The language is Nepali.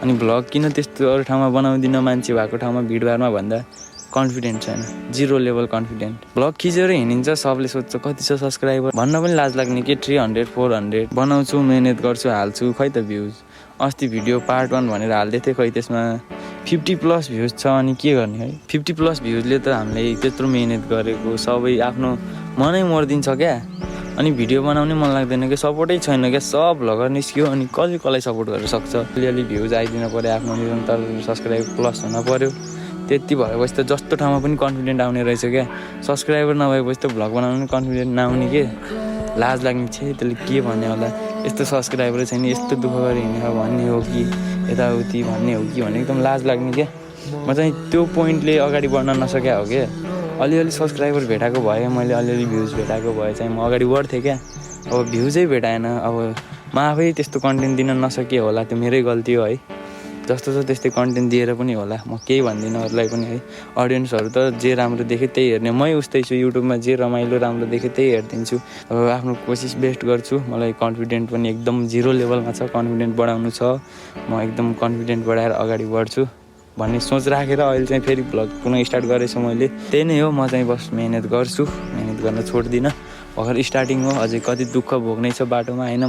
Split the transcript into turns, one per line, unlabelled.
अनि भ्लग किन त्यस्तो अरू ठाउँमा बनाउँदिनँ मान्छे भएको ठाउँमा भिडभाडमा भन्दा कन्फिडेन्ट छैन, 0 लेभल कन्फिडेन्ट। भ्लग खिचेर हिँडिन्छ, सबले सोध्छ कति छ सब्सक्राइबर भन्न पनि लाज लाग्ने के 300 400 बनाउँछु, मेहनत गर्छु, हाल्छु, खै त भ्युज। अस्ति भिडियो पार्ट 1 भनेर हाल्दै थिएँ, खै त्यसमा 50+ भ्युज छ। अनि के गर्ने है, 50+ भ्युजले त हामीले त्यत्रो मेहनत गरेको सबै आफ्नो मनै मरिदिन्छ क्या। अनि भिडियो बनाउने मन लाग्दैन क्या, सपोर्टै छैन क्या। सब भ्लगर निस्क्यो अनि कसलाई सपोर्ट गर्न सक्छ। अलिअलि भ्युज आइदिन पऱ्यो, आफ्नो निरन्तर सब्सक्राइब प्लस हुन पऱ्यो। त्यति भएपछि त जस्तो ठाउँमा पनि कन्फिडेन्ट आउने रहेछ क्या। सब्सक्राइबर नभएपछि त भ्लग बनाउनु कन्फिडेन्ट नआउने के, लाज लाग्ने छ। त्यसले के भन्ने होला, यस्तो सब्सक्राइबर छैन, यस्तो दुःख गरी हिँडेर भन्ने हो कि यताउति भन्ने हो कि भने एकदम लाज लाग्ने क्या। म चाहिँ त्यो पोइन्टले अगाडि बढ्न नसक्या हो क्या। अलिअलि सब्सक्राइबर भेटाएको भए, मैले अलिअलि भ्युज भेटाएको भए चाहिँ म अगाडि बढ्थेँ क्या। अब भ्युजै भेटाएन, अब म आफै त्यस्तो कन्टेन्ट दिन नसके होला, त्यो मेरै गल्ती हो है। जस्तो छ त्यस्तै कन्टेन्ट दिएर पनि होला, म केही भन्दिनँ अरूलाई पनि है। अडियन्सहरू त जे राम्रो देखेँ त्यही हेर्ने, मै उस्तै छु। युट्युबमा जे रमाइलो राम्रो देखेँ त्यही हेरिदिन्छु। अब आफ्नो कोसिस बेस्ट गर्छु। मलाई कन्फिडेन्ट पनि एकदम 0 लेभलमा छ, कन्फिडेन्ट बढाउनु छ। म एकदम कन्फिडेन्ट बढाएर अगाडि बढ्छु भन्ने सोच राखेर अहिले चाहिँ फेरि भ्लग पुनः स्टार्ट गरेछु मैले। त्यही नै हो, म चाहिँ बस मेहनत गर्छु, मेहनत गर्न छोड्दिनँ। भर्खर स्टार्टिङ हो, अझै कति दुःख भोग्नै छ बाटोमा होइन।